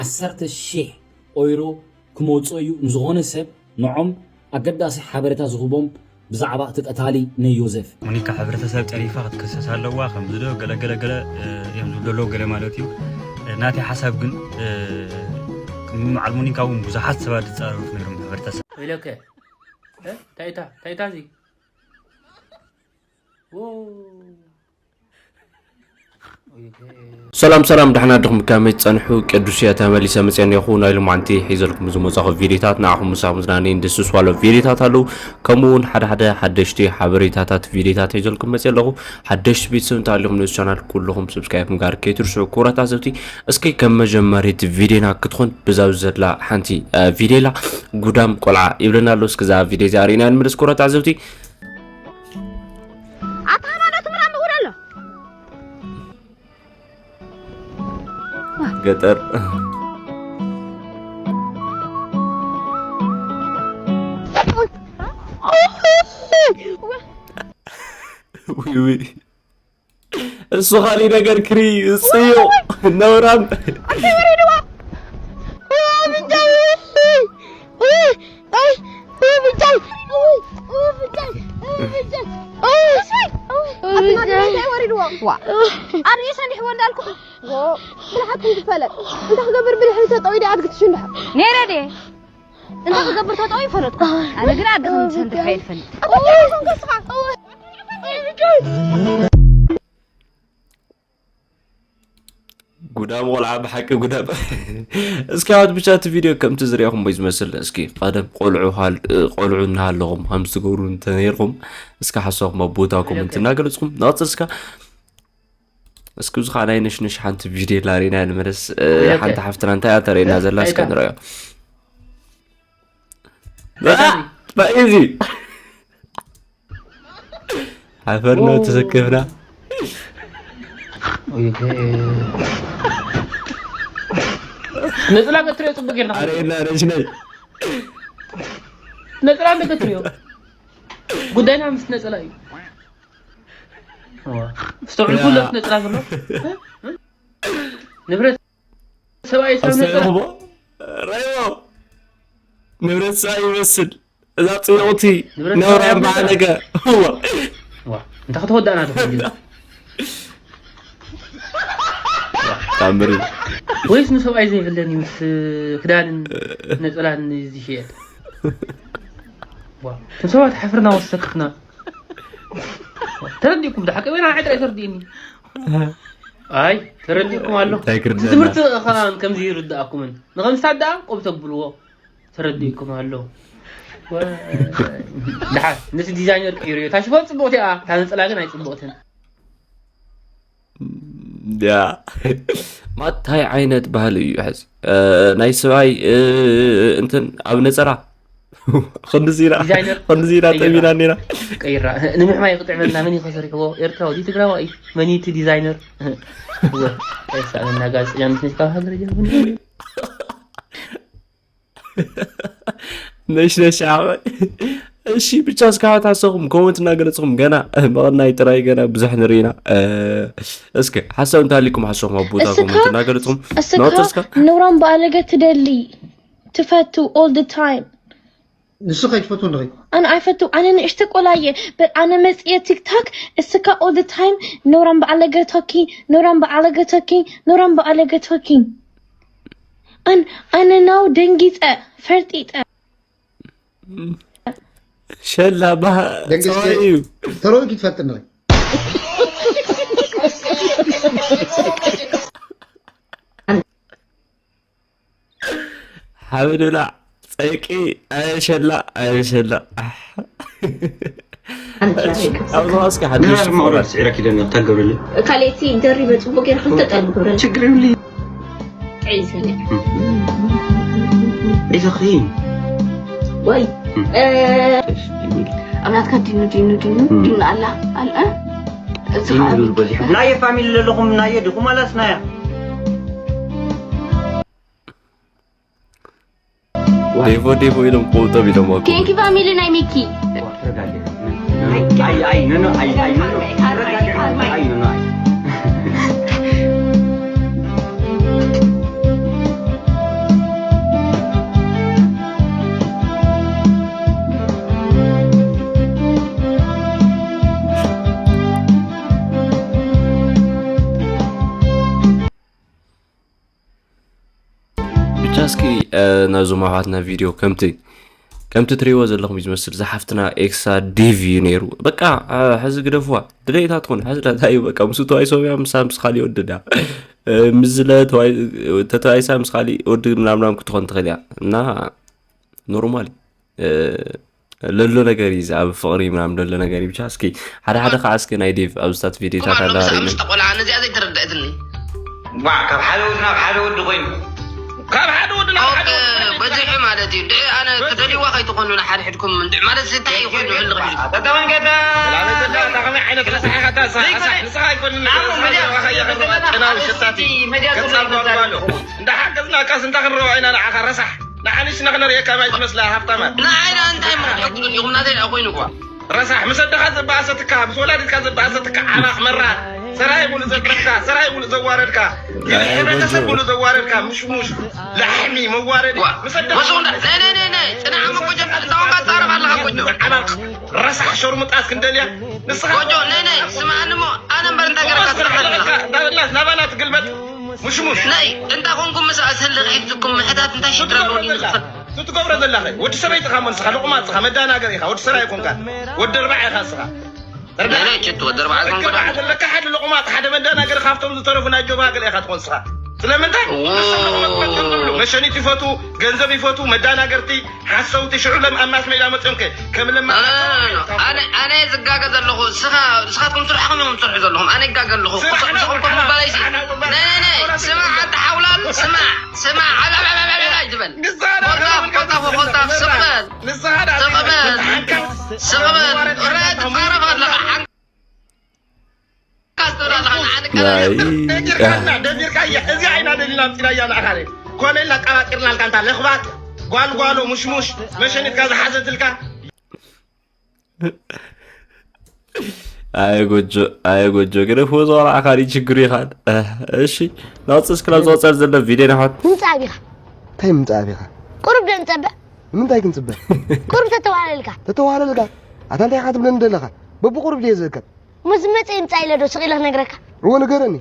ዓሰርተ ሽሕ ኦይሮ ክመጽኦ እዩ ንዝኾነ ሰብ ንዖም ኣገዳሲ ሓበሬታ ዝህቦም ብዛዕባ እቲ ቀታሊ ናይ ዮዘፍ። ሞኒካ ሕብረተሰብ ጠሊፋ ክትከሰስ ኣለዋ ከምዚ ዶ ገለ ገለ ገለ እዮም ዝብሉ ኣለዉ ገለ ማለት እዩ። ናተይ ሓሳብ ግን ከም በዓል ሞኒካ እውን ብዙሓት ሰባት ዝጻረፉ ነይሮም ሕብረተሰብ። ኢለከ ታይታ ታይታ እዚ ሰላም ሰላም፣ ደሕና ድኹም? ከመይ ትጸንሑ? ቅዱስ እየ ተመሊሰ መጽአ እኒኹ። ናይ ሎማዓንቲ ሒዘልኩም ዝመጻኹ ቪዲዮታት ንዓኹም ምሳብ ምዝናነይን ደስ ዝብሉ ቪዲዮታት ኣለዉ። ከምኡ እውን ሓደ ሓደ ሓደሽቲ ሓበሬታታት ቪዲዮታት ሒዘልኩም መጽአ ኣለኹ። ሓደሽቲ ቤተሰብ እንተሃሊኹም ነዚ ቻናል ኩልኹም ሰብስክራይብ ምግባር ከይትርስዑ ክቡራት ተዓዘብቲ። እስኪ ከም መጀመሪት ቪዲዮና ክትኾን ብዛ ዘላ ሓንቲ ቪዲዮ ኢላ ጉዳም ቆልዓ ይብለና ኣሎ። እስኪ እዛ ቪዲዮ እዚኣ ርኢና ንመለስ ክቡራት ተዓዘብቲ። ኣታ ሃይማኖት ምራም እውር ኣሎ ገጠር ውይ ውይ እሱ ካሊእ ነገር ክሪ ጽዮ ነውራም ኣርእዩ ሰኒሕዎ እንዳልኩ ብልሓትኩም ትፈለጥ እንታይ ክገብር ብድሕሪ ተጠዊ ዲ ኣድጊ ትሽንድሖ ነይረ ደ እንታይ ክገብር ተጠዊ ይፈለጥኩ ኣነ ግን ኣድጊ ከምትሰንድሖ ይፈልጥ ጉዳም ቆልዓ ብሓቂ ጉዳም እስኪ ኣዋት ብቻ እቲ ቪድዮ ከምቲ ዝሪኣኹም ወይ ዝመስል እስኪ ቀደም ቆልዑ ቆልዑ እናሃለኹም ከም ዝትገብሩ እንተነይርኩም እስኪ ሓሳብኩም ኣብ ቦታኩም እንትናገለፅኩም ንቐፅል እስካ እስኪ እዚ ከዓ ናይ ነሽነሽ ሓንቲ ቪድዮ ላሪና ንመለስ ሓንቲ ሓፍትና እንታይ እያ ተርእየና ዘላ እስከ ንረዮ እዚ ሓፈር ነው ተሰከፍና ነፅላ ገትርዮ ፅቡቅ ጌርና ኣሬና ነሽነይ ነፅላ እንደ ገትርዮ ጉዳይና ምስ ነፅላ እዩ ስተውዕል ኩሎ ነፅላ ዘሎ ንብረት ሰብኣይ ሰብ ነፅላ ረይቦ ንብረት ሰብኣይ ይመስል እዛ ፅዮቕቲ ነውራ በዓለገ እንተ ከተወዳእና ትኽእል ታምሪ ወይስ ንሰብኣይ ዘይብለን እዩ ምስ ክዳንን ነፀላን ዝሽየጥ እቶም ሰባት ሓፍርና ወሰክትና ተረዲእኩም ዶ ሓቂ ወይና ዓይ ጥራይ ተረዲእኒ ኣይ ተረዲእኩም ኣሎ ትምህርቲ ከኣ ከምዚ ይርድኣኩምን ንኸምስታት ደኣ ቆብ ተብልዎ ተረዲእኩም ኣሎ ደሓር ነቲ ዲዛይነር ቀይርዮ እታ ሽፎን ፅቡቕቲ እያ እታ ነፀላ ግን ኣይፅቡቕትን ያ ማታይ ዓይነት ባህሊ እዩ ሕዚ ናይ ሰብኣይ እንትን ኣብ ነፀራ ክንዲዚና ክንዲዚና ጠሚና ኔና ቀይራ ንምሕማይ ክጥዕመልና መን እዩ ከሰሪሕዎ ኤርትራዊ ድዩ ትግራዋይ እዩ መን እዩ እቲ ዲዛይነር ወ ኣይሳእነና ጋዜጠኛ ምስ ነሽ ካብ ሃገር ጀርመን ነሽ ነሽ ዓቐ እሺ ብቻ እስካባት ሓሰኹም ኮመንት እናገለፅኹም ገና መቐናይ ጥራይ ገና ብዙሕ ንርኢና እስከ ሓሳብ እንተሃሊኩም ሓሰኹም ኣብ ቦታ ኮመንት እናገለፅኹም እስካ ነውራም በኣለገ ትደሊ ትፈቱ all the time ንሱ ከይትፈቱ ንኺ ኣነ ኣይፈቱ ኣነ ንእሽተ ቆላየ but ኣነ መፅየ ቲክታክ እስካ all the time ነውራም በኣለገ talking ነውራም በኣለገ talking ነውራም በኣለገ talking ኣን ኣነ ናው ደንጊፀ ፈርጢጠ ሸላ ባህ ደንግስቲ ፀዋይ እዩ ተረዊክ ይትፈጥን ንኺ ሓበደላ ፀቂ ኣየሸላ ኣየሸላ ኣብዚ እስኪ ሓድሽ መቕረብ ስዒረ ኪደን ተገብርልኝ ካልእቲ ደሪበ ፅቡቅ ገይረ ክልተ ጠልቢ ክብረል ችግር ይብልኝ ጥዕይ ሰሚዐ ዒዘኺ ወይ ኣብ ናትካ ዲኑ ዲኑ ዲኑ ዲኑ ኣላ ኣልአ እዚ ከዓ ዲኑ በዚሑ ናየ ፋሚሊ ዘለኹም ናየ ዲኹም ኣላስ ናያ ዴቮ ዴቮ ኢሎም ቆጠብ ኢሎም ቴንኪ ፋሚሊ ናይ ሚኪ ተረጋጊ ኣይ ኣይ ኖ ኖ ኣይ ኣይ ኖ ኖ ተረጋጊ ኣይ ኖ ኖ ኣይ እስኪ ነዞም ኣሕዋትና ቪድዮ ከምቲ ከምቲ ትሪእዎ ዘለኹም እዩ ዝመስል። ዝሓፍትና ኤክሳ ዴቭ እዩ ነይሩ። በቃ ሕዚ ግደፍዋ፣ ድሌታ ትኾን ሕዚ ዳታ እዩ። በቃ ምስ ተዋይሶም እያ፣ ምሳ ምስ ካሊእ ወድዳ ምስለ ተተዋይሳ ምስ ካሊእ ወዲ ምናምናም ክትኾን ትኽእል እያ። እና ኖርማል ለሎ ነገር እዩ፣ ኣብ ፍቕሪ ምናምን ለሎ ነገር እዩ። ብቻ እስኪ ሓደ ሓደ ከዓ እስኪ ናይ ዴቭ ኣብዝታት ቪዲዮታት ኣለሃሪኒ። ቆልዓ ነዚኣ ዘይተረድአትኒ። ዋ ካብ ሓደ ወዲ ናብ ሓደ ወዲ ኮይኑ ካብ ሓደ ወዲ ናብ ሓደ ወዲ ኮይኑ በዚሑ ማለት እዩ። ድዒ ኣነ ክደልይዋ ከይትኾኑ ንሓድሕድኩም እንድዕ ማለት እንታይ እዩ ኮይኑ ህልቕ ኢሉ። ተተመንገደ ላበተዳ ታኸመ ዓይነት ረሳሕ ኢኻ። ንስኻ ኣይኮንን ጨናዊ ሸታቲ ቀጻል ጓልጓሎ እንዳሓገዝና ካስ እንታ ክንረዋ ኢና ንዓኻ ረሳሕ ንዓንሽ ንኽነርእየካ ማይ ትመስላ ሃብታማት። ንዓይና እንታይ ምኽንያት ኢኹም ናተይ ደኣ ኮይኑ እኳ ረሳሕ ምስ ኣደኻ ዘበኣሰትካ ምስ ወላዲትካ ዘበኣሰትካ ዓራቕ መራር ሰራይ ሙሉእ ዘጥረፍካ ሰራይ ሙሉእ ዘዋረድካ ንሕብረተሰብ ሙሉእ ዘዋረድካ ምሽሙሽ ላሕሚ መዋረዲ ምስ ኣደኻ ወሱ እንዳ ናይ ናይ ናይ ናይ ጽናዕ መቆጀ እንታውን ባጣረፍ ኣለኻ ቆጆ ዓራቕ ረሳሕ ሸርሙጣት ክንደልያ ንስኻ ቆጆ ናይ ናይ ስማዕኒ እሞ ኣነ እምበር እንታይ ገረካ ጽናዕ ኣለኻ ናበላ ናባና ትግልበጥ ምሽሙሽ ናይ እንታ ኮንኩም ምስ ኣሰልኺ ሒዝኩም ምሕታት እንታይ ሽግር ኣለዎ ንኽፈል ትትገብሮ ዘለኸ ወዲ ሰበይቲ ኻ መንስኻ ልቑማት ኻ መዳናገር ኢኻ ወዲ ሰራ ይኮንካ ወዲ ኣርባዓ ኢኻ ንስኻ ችት ወዲ ኣርባዓ ዘለካ ሓደ ልቑማት ሓደ መዳናገር ካብቶም ዝተረፉ ናይ ጆባ ገለ ኢኻ ትኾን ንስኻ ስለምንታይ መሸኒት ይፈቱ ገንዘብ ይፈቱ መዳናገርቲ ሓሰውቲ ሽዑ ለም ኣብ ማስ ሜዳ መፅኦም ከ ከም ለማ ኣነ ዝጋገ ዘለኹ ንስኻትኩም ስራሕኹም ኢኹም ትሰርሑ ዘለኹም ኣነ ይጋገ ኣለኹ ስኹም ባላይሲ ናይ ስማዕ ኣተሓውላል ስማዕ ስማዕ ዓብዓብዓብዓብዓብ ይትበል ኮልታፍ ኮልታፍ ኮልታፍ ስቕበል ስቕበል ስቕበል ረ ትጻረፍ ኣለኻ ሓንካስ ትብል ኣለኻ ንዓንካ ደሚርካያ እዚ ዓይና ደሊና ኣምፂናያ ንኣኻለ ኮነ ኢልና ኣቃባጢርናልካ እንታ ለኽባጥ ጓልጓሎ ሙሽሙሽ መሸኒትካ ዝሓዘትልካ ኣየ ጎጆ ኣየ ጎጆ ግደፍዎ ዝቆልዓ ካሊእ ችግሩ ይኻል። እሺ ናውፅእ እስኪ ናብ ዝቆፀር ዘሎ ቪድዮ ናሓት ምንፃብ ኢኻ እንታይ ምንፃብ ኢኻ ቁሩብ ዶ ንፀበ ንምንታይ ክንፅበ ቁሩብ ተተዋለልካ ተተዋለልካ ኣታ እንታይ ኢኻ ትብለኒ ዘለኻ በብቁሩብ ድየ ዝእከብ ምስ መፀ ይምፃእ ኢለ ዶ ስቕ ኢለ ክነግረካ እዎ ንገረኒ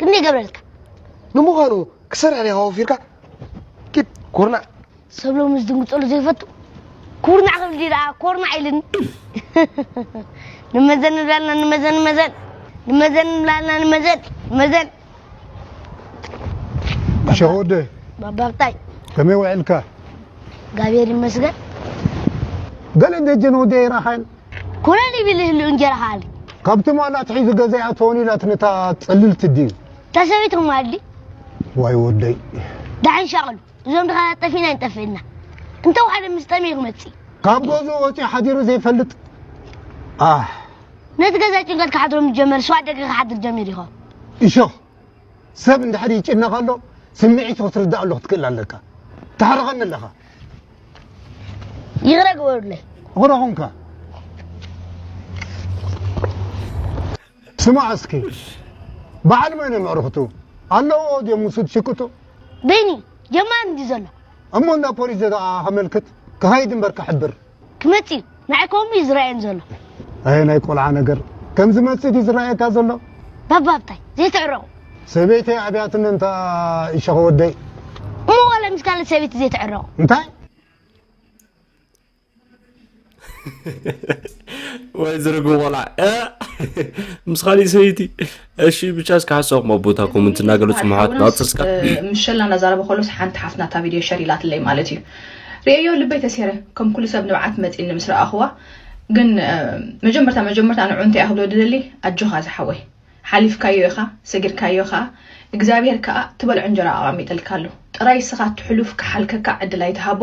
ክንደይ ገብረልካ ንምዃኑ ክሰርሕ ዲኻ ወፊርካ ኪድ ኮርናዕ ሰብ ሎሚ ዝድንግፀሉ ዘይፈቱ ኩርናዕ ክብል ድዩ ደኣ ኮርናዕ ኢልኒ ንመዘን ንብላልና ንመዘን ንመዘን ንመዘን ንብላልና ንመዘን ንመዘን ሸኾ ወደይ ባባብታይ ከመይ ውዒልካ? ጋብሔር ይመስገን ገለ ደጀን ወደይ ራኻይል ኮለል ይብል ይህሉ እንጀራ ከኣሊ ካብቲ ማላ ኣትሒዙ ገዛ ይኣትወን ኢላትኒ እታ ጽልልቲ ድዩ? እታ ሰበይትኹም ኣድሊ ዋይ ወደይ ዳሕን ሻቕሉ እዞም ድኻ ጠፊና ይንጠፍእና እንተ ሓደ ምስ ጠምየ ክመጽእ ካብ ገዝኡ ወፂኡ ሓዲሩ ዘይፈልጥ ኣሕ ነቲ ገዛ ጭንቀት ክሓድሮ ምስ ጀመረ ስዋ ደገ ክሓድር ጀሚሩ ይኸውን እሾኽ ሰብ እንድሕር ይጭነቕ ኣሎ ስምዒቱ ክትርዳእ ኣሎ ክትክእል ኣለካ ተሕርቐኒ ኣለኻ ይቕረ ግበሩለይ ይቕረ ኹንካ ስማዕ እስኪ በዓል መን እዮም ኣዕሩኽቱ ኣለዎ ድዮም ምስ ሽቅጡ በይኒ ጀማሪ እንዲ ዘሎ እሞ እንዳ ፖሊስ ዘተኣ ከመልክት ክኸይድ እምበር ክሕብር ክመጽእ እዩ ንዓይ ከምኡ እዩ ዝረኣየን ዘሎ ኣየ ናይ ቆልዓ ነገር ከም ዝመጽእ ድዩ ዝረኣየካ ዘሎ ባባ ኣብታይ ዘይትዕረቑ ሰበይተይ ኣብያትኒ እንታ ይሸኸ ወደይ እሞ ዋላ ምስ ካልእ ሰበይቲ ዘይትዕረቑ እንታይ ወይ ዝርጉም ቆልዓ እ? ምስ ካሊእ ሰበይቲ እሺ ብቻ እስከ ሓሳብኩም ኣብ ቦታ ኮመንት እናገለጹ መሓት ናውፅስካ ምሸላ እናዛረበ ከሎስ ሓንቲ ሓፍትና እታ ቪድዮ ሸር ኢላትለይ ማለት እዩ ርእዮ ልበይ ተሴረ ከም ኩሉ ሰብ ንብዓት መፂኒ ምስ ረኣኽዋ ግን መጀመርታ መጀመርታ ንዑ እንታይ ክብሎ ድደሊ ኣጆኻ ዝሓወይ ሓሊፍካዮ ኢኻ፣ ሰጊርካዮ ኸኣ፣ እግዚኣብሄር ከኣ ትበልዖ እንጀራ ኣቐሚጥልካ ኣሎ። ጥራይ እስኻ እቲ ሕሉፍ ክሓልከካ ዕድል ኣይትሃቦ፣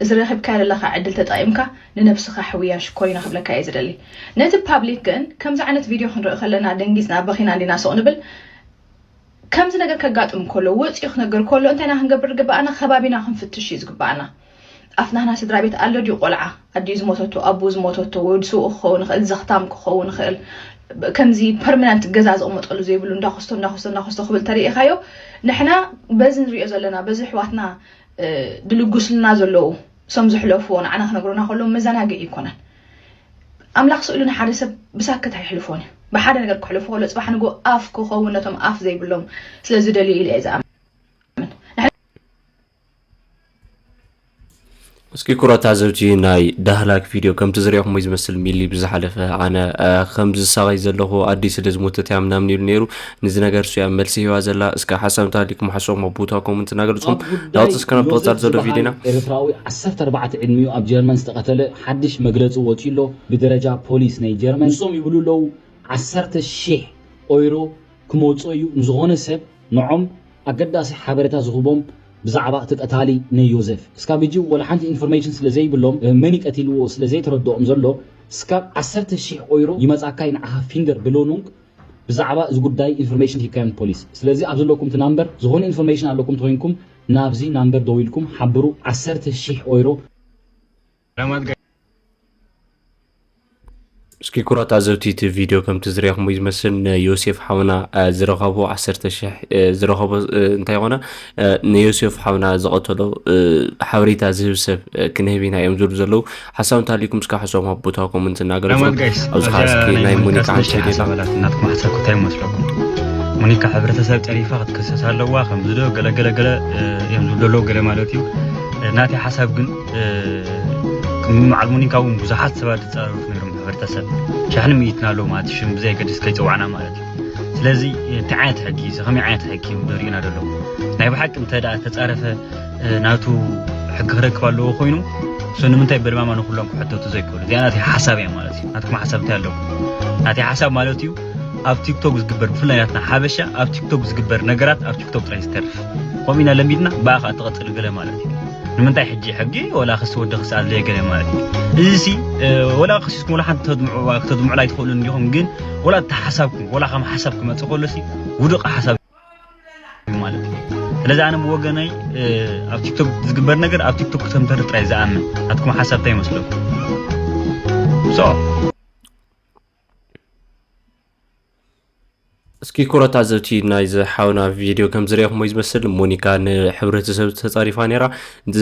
እዚ ረኺብካዮ ዘለኻ ዕድል ተጠቒምካ ንነብስኻ ሕውያ ሽኮሪና ክብለካ እየ ዝደሊ። ነቲ ፓብሊክ ግን ከምዚ ዓይነት ቪድዮ ክንርኢ ከለና ደንጊጽና በኺና እንዲና ስቕ ንብል። ከምዚ ነገር ከጋጥም ከሎ፣ ወጺኡ ክነግር ከሎ እንታይ ኢና ክንገብር ዝግብኣና? ከባቢና ክንፍትሽ እዩ ዝግብኣና። ኣፍናህና ስድራ ቤት ኣሎ ድዩ ቆልዓ ኣዲኡ ዝሞተቶ ኣቡኡ ዝሞተቶ ወይ ወዲ ሰብኡ ክኸውን ይኽእል ዘኽታም ክኸውን ይኽእል ከምዚ ፐርመናንት ገዛ ዝቕመጠሉ ዘይብሉ እንዳኸስቶ እንዳኸስቶ እንዳኸስቶ ክብል ተሪኢኻዮ ንሕና በዚ ንሪኦ ዘለና በዚ ኣሕዋትና ድልጉስልና ዘለዉ እሶም ዝሕለፍዎ ንዓና ክነግሩና ከለዉ መዘናግዒ ኣይኮነን ኣምላኽ ስእሉ ንሓደ ሰብ ብሳክት ኣይሕልፎን እዩ ብሓደ ነገር ክሕልፎ ከሎ ፅባሕ ንግሆ ኣፍ ክኸውን ነቶም ኣፍ ዘይብሎም ስለ ዝደልዩ ኢለ እየ ዝኣምን እስኪ ኩራት ኣዘውቲ ናይ ዳህላክ ቪድዮ ከምቲ ዝሪኦኹሞ ዝመስል ሚሊ ብዝሓለፈ ኣነ ከምዚ ዝሳቐይ ዘለኹ ኣዲ ስለ ዝሞተት እያ ምናምን ኢሉ ነይሩ። ንዚ ነገር እሱ እያ መልሲ ሂባ ዘላ። እስከ ሓሳብ እንተሃሊኩም ሓሳብኩም ኣብ ቦታ ኮመንት እናገለፅኩም ናውቲ እስከ ናብ ተቐፃል ዘሎ ቪድዮና። ኤርትራዊ ዓሰርተ ኣርባዕተ ዕድሚኡ ኣብ ጀርመን ዝተቐተለ ሓድሽ መግለፂ ወፂኡ ኣሎ። ብደረጃ ፖሊስ ናይ ጀርመን ንሶም ይብሉ ኣለዉ ዓሰርተ ሺሕ ኦይሮ ክመፅኦ እዩ ንዝኾነ ሰብ ንዖም ኣገዳሲ ሓበሬታ ዝህቦም ብዛዕባ እቲ ቀታሊ ናይ ዮዘፍ እስካብ ሕጂ ወላ ሓንቲ ኢንፎርሜሽን ስለ ዘይብሎም መን ቀቲልዎ ስለ ዘይተረድኦም ዘሎ እስካብ ዓሰርተ ሺሕ ኦይሮ ይመጻካ ንዓኻ ፊንገር ብሎኑንግ ብዛዕባ እዚ ጉዳይ ኢንፎርሜሽን ሂካዮም ፖሊስ ስለዚ ኣብ ዘለኩም እቲ ናምበር ዝኾነ ኢንፎርሜሽን ኣለኩም ተኮይንኩም ናብዚ ናምበር ደዊልኩም ሓብሩ ዓሰርተ ሺሕ ኦይሮ ሰላማት ጋይ እስኪ ኩራት ኣዘውቲ እቲ ቪድዮ ከምቲ ዝሪኹሞ ዝመስል ንዮሴፍ ሓውና ዝረኸቦ ዓሰርተ ሽሕ ዝረኸቦ እንታይ ይኾነ ንዮሴፍ ሓውና ዝቐተሎ ሓበሬታ ዝህብ ሰብ ክንህብ ኢና እዮም ዝብሉ ዘለዉ ሓሳብ እንተሃሊኩም እስካ ሓሳብኩም ኣብ ቦታ ኮመንት እናገለጹ ኣብዚ ከዓ እስኪ ናይ ሞኒካ ሓንቲ ሌላ ናትኩም ሓሳብ ክታይ መስለኩም ሞኒካ ሕብረተሰብ ጠሪፋ ክትከሰስ ኣለዋ ከምዚ ዶ ገለገለገለ እዮም ዝብሉ ኣለዉ ገለ ማለት እዩ ናተይ ሓሳብ ግን ከም በዓል ሙኒካ እውን ብዙሓት ሰባት ዝፃረሩ ነይሮም ሕብረተሰብ ሸሕን ሚእትን ኣለዉ ማለት ሽም ብዘየገድስ ከይፀዋዕና ማለት እዩ ስለዚ እንታይ ዓይነት ሕጊ እዚ ከመይ ዓይነት ሕጊ እዩ ዘርእዩና ዘሎ ናይ ብሓቂ እንተ ደኣ ተፃረፈ ናቱ ሕጊ ክረክብ ኣለዎ ኮይኑ እሱ ንምንታይ በድማማ ንኩሎም ክሕተቱ ዘይክእሉ እዚኣ ናተይ ሓሳብ እያ ማለት እዩ ናትኩም ሓሳብ እንታይ ኣለኩም ናተይ ሓሳብ ማለት እዩ ኣብ ቲክቶክ ዝግበር ብፍላይ ናትና ሓበሻ ኣብ ቲክቶክ ዝግበር ነገራት ኣብ ቲክቶክ ጥራይ ዝተርፍ ከምኡ ኢና ለሚድና ብኣ ከዓ ትቐፅል ገለ ማለት እዩ ንምንታይ ሕጂ ሕጊ ወላ ክሲ ወዲ ክስኣል ዘይገለ ማለት እዩ እዚ ሲ ወላ ክሲስኩም ወላ ሓንቲ ተድምዑ ከተድምዑ ኣይትኽእሉ እንዲኹም ግን ወላ ተሓሳብኩም ወላ ከም ሓሳብ ክመፅእ ከሎ ሲ ውዱቕ ሓሳብ ማለት እዩ ስለዚ ኣነ ብወገነይ ኣብ ቲክቶክ ዝግበር ነገር ኣብ ቲክቶክ ተምተርር ጥራይ ዝኣምን ናትኩም ሓሳብ እንታይ ይመስለኩም so እስኪ ኩረት ኣዘብቲ ናይዚ ሓውና ቪድዮ ከም ዝሪእኹሞ ዝመስል ሞኒካ ንሕብረተሰብ ተፃሪፋ ነይራ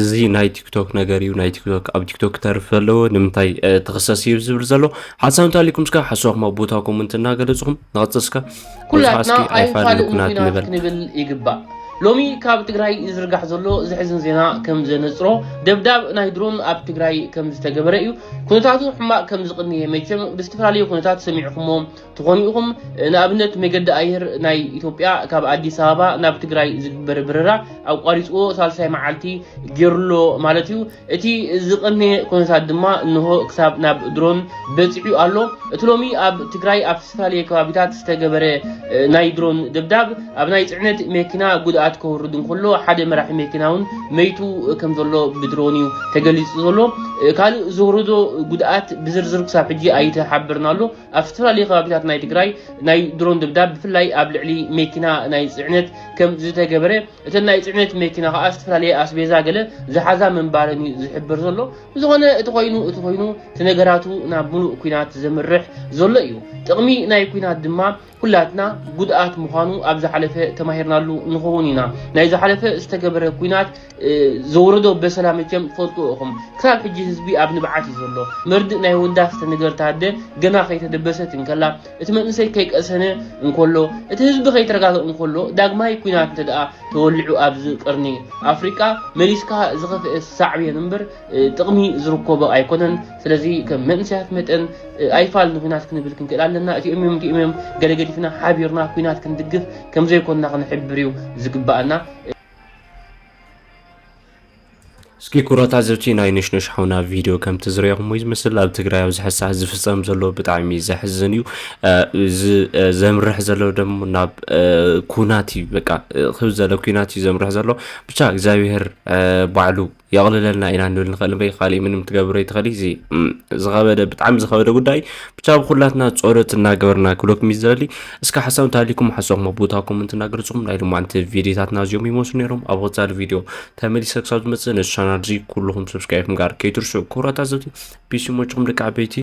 እዚ ናይ ቲክቶክ ነገር እዩ ናይ ቲክቶክ ኣብ ቲክቶክ ክተርፍ ዘለዎ ንምንታይ ትኽሰስ እዩ ዝብል ዘሎ ሓሳብ እንተሃሊኩም እስከ ሓሳብኩም ኣብ ቦታ ኮመንት እናገለፅኹም ንቐፅል እስከ ኩላትና ኣይፋልን ኩናት ንበል ክንብል ይግባእ ሎሚ ካብ ትግራይ ዝርጋሕ ዘሎ ዘሕዝን ዜና ከም ዘነፅሮ ደብዳብ ናይ ድሮን ኣብ ትግራይ ከም ዝተገበረ እዩ ኩነታቱ ሕማቅ ከም ዝቅንየ መቸም ብዝተፈላለዩ ኩነታት ሰሚዕኩሞ ትኾኑ ኢኹም ንኣብነት መገዲ ኣየር ናይ ኢትዮጵያ ካብ ኣዲስ ኣበባ ናብ ትግራይ ዝግበር በረራ ኣቋሪፅዎ ሳልሳይ መዓልቲ ገይሩሎ ማለት እዩ እቲ ዝቐነየ ኩነታት ድማ እንሆ ክሳብ ናብ ድሮን በፂሑ ኣሎ እቲ ሎሚ ኣብ ትግራይ ኣብ ዝተፈላለየ ከባቢታት ዝተገበረ ናይ ድሮን ደብዳብ ኣብ ናይ ፅዕነት መኪና ጉድኣት ከውርድ እንከሎ ሓደ መራሒ መኪና እውን መይቱ ከም ዘሎ ብድሮን እዩ ተገሊፁ ዘሎ ካልእ ዝወረዶ ጉድኣት ብዝርዝር ክሳብ ሕጂ ኣይተሓበርን ኣሎ ኣብ ዝተፈላለዩ ከባቢታት ናይ ትግራይ ናይ ድሮን ደብዳብ ብፍላይ ኣብ ልዕሊ መኪና ናይ ፅዕነት ከም ዝተገበረ እተን ናይ ፅዕነት መኪና ከዓ ዝተፈላለየ ኣስቤዛ ገለ ዝሓዛ ምንባረን እዩ ዝሕበር ዘሎ ብዝኾነ እቲ ኮይኑ እቲ ኮይኑ እቲ ነገራቱ ናብ ሙሉእ ኩናት ዘምርሕ ዘሎ እዩ ጥቕሚ ናይ ኩናት ድማ ኩላትና ጉድኣት ምዃኑ ኣብ ዝሓለፈ ተማሂርናሉ ንኸውን ኢና ናይ ዝሓለፈ ዝተገበረ ኩናት ዘውረዶ በሰላ መቸም ትፈልጡ ኢኹም ክሳብ ሕጂ ህዝቢ ኣብ ንብዓት እዩ ዘሎ መርድእ ናይ ወዳ ዝተነገርታ ኣደ ገና ከይተደበሰት እንከላ እቲ መንእሰይ ከይቀሰነ እንከሎ እቲ ህዝቢ ከይተረጋግእ እንከሎ ዳግማይ ኩናት እንተ ደኣ ተወሊዑ ኣብዚ ቅርኒ ኣፍሪቃ መሊስካ ዝኸፍአ ሳዕቤን እምበር ጥቕሚ ዝርከቦ ኣይኮነን ስለዚ ከም መንእሰያት መጠን ኣይፋል ንኩናት ክንብል ክንክእል ኣለና እቲኦም እዮም እቲኦም እዮም ገለ ገዲፍና ሓቢርና ኩናት ክንድግፍ ከም ዘይኮንና ክንሕብር እዩ ዝግባኣና እስኪ ኩረታ ዘብቲ ናይ ንሽንሽ ሓውና ቪድዮ ከምቲ ዝረኹሞ ዝመስል ኣብ ትግራይ ኣብዚ ሕሳሕ ዝፍፀም ዘሎ ብጣዕሚ ዘሕዝን እዩ እዚ ዘምርሕ ዘሎ ደሞ ናብ ኩናት እዩ በቃ ክብ ዘለ ኩናት እዩ ዘምርሕ ዘሎ ብቻ እግዚኣብሄር ባዕሉ የቕልለልና ኢና ንብል ንኽእል እምበይ ካሊእ ምንም ትገብሮ ይትኽእል እዚ ዝኸበደ ብጣዕሚ ዝኸበደ ጉዳይ ብቻ ብኩላትና ጸሎት እናገበርና ክብለኩም ይዝለሊ እስከ ሓሳብ እንተሃሊኩም ሓሳብኩም ኣብ ቦታ ኮመንት እናገለጽኩም ናይ ልማንቲ ቪዲዮታትና እዚኦም ይመስሉ ነይሮም ኣብ ወጻሊ ቪድዮ ተመሊሰ ክሳብ ዝመጽእ ነዚ ቻናል እዚ ኩልኹም ሰብስክራይብ ምግባር ከይትርስዑ ክቡራት ኣዘብቲ ፒሲ ሞችኹም ደቂ ዓበይቲ